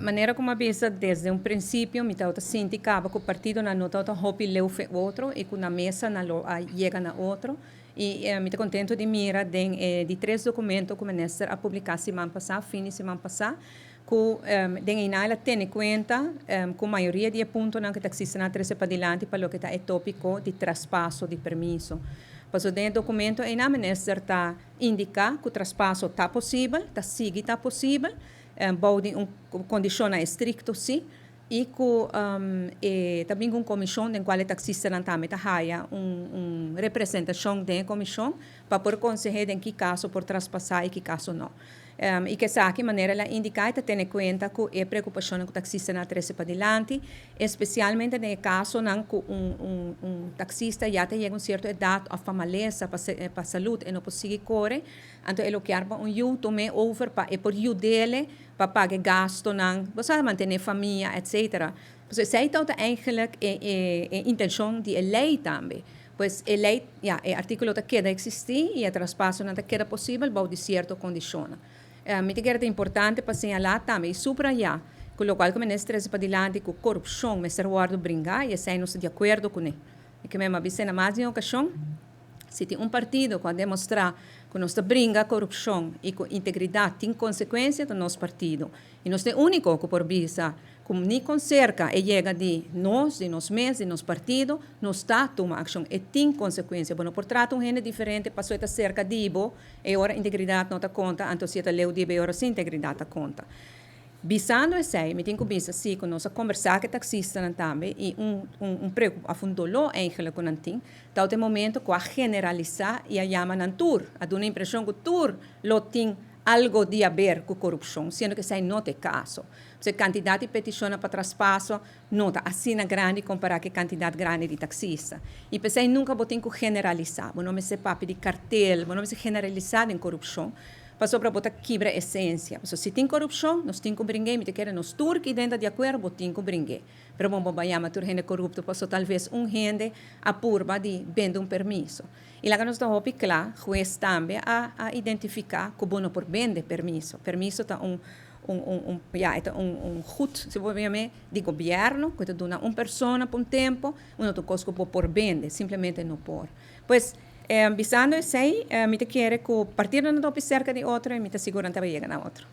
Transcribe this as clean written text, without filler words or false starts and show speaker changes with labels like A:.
A: Manera ku mi a bisa desde un prinsipio, mi tabata sinti kaba ku partidonan no tabata hopi leu fe otro i ku na mesa nan lo a yega na otro. I mi ta kontentu di mira den e di tres dokumento ku minister a publiká siman pasá, fin di siman pasá, ku den einan el a tene kuenta ku mayoria di e puntonan ku e taksistanan a trese padilanti pa loke ta e tópiko di traspaso di permiso. Pasobra den e dokumento einan minister ta indiká ku traspaso ta posibel, ta sigui ta posibel, bou di un kondishonnan estrikto sí, i ku e ta bin ku un komishon den kual e taksistanan tambe ta haya un representashon den e komishon pa por konseh'é den ki kaso por traspasá i ki kaso no. I ku esaki, manera el a indiká, e ta tene kuenta ku e preokupashonnan ku taksistanan a trese padilanti, espesialmente den e kasonan ku un un taksista ya ta yega un sierto edat òf pa malesa, pa salud e no por sigui kore, anto e lo kier pa un yu tum'é over pa e por yud'é pa paga e gastonan, bo sa, mantené famia, etcetera. Pasobra esei tabata eigenlijk e e intenshon di e lei tambe. Pues e lei, ya, e artíkulo ta keda eksistí i e traspasonan ta keda posibel bou di sierto kondishonnan. Mi ta kere ta importante pa señalá tambe i subrayá ku lokual ku minister trese padilanti ku korupshon mester wòrdu bringá i esei nos ta di akuerdo kuné. Mi ke mema bis'é na mas di un okashon, si tin un partido ku a demostrá ku nos ta bringa korupshon i ku integridat tin konsekuensia ta nos partido. I nos ta e úniko ku por bisa ku ni kon serka e yega di nos, di nos mes, di nos partido, nos ta tuma akshon. E tin konsekuensia. Bo no por trata un hende diferente pasobra e ta serka di bo, e ora integridat no ta konta, anto si e ta leu di bo e ora si integridat ta konta. Bisando esei, mi tin ku bisa si ku nos a kombersá ku e taksistanan tambe i un un preokup òf un doló eigentlik ku nan tin, ta ota e momento ku a generalisá i a yama nan tur, a duna impreshon ku tur lo tin algo di haber ku korupshon, siendo ku esei no ta e kaso. Pues e kantidat di petishonnan pa traspaso no ta asina grandi kompará ku e kantidat grandi di taksista. I p'esei nunka bo tin ku generalisá. Bo no mester papia di kartel, bo no mester generalisá den korupshon, pasobra bo ta kibra esensia. Pasobra si tin korupshon, nos tin ku bring'é, mi ta kere nos tur ki den ta di akuerdo, bo tin ku bring'é. Pero bo bo bai yama tur hende korupto pasobra talves un hende a purba di bende un permiso. I laga nos ta hopi kla, hues tambe a a identifiká ku bo no por bende permiso. Permiso ta un un un un ya e ta un un goed, si bo por yam'é, di gobièrnu ku ta duna un persona pa un tempu, un otro kos ku bo por bende, simplemente no por. Pues, bisando esei, mi ta kere ku partidonan ta hopi serka di otro i mi ta sigur nan ta bai yega na otro.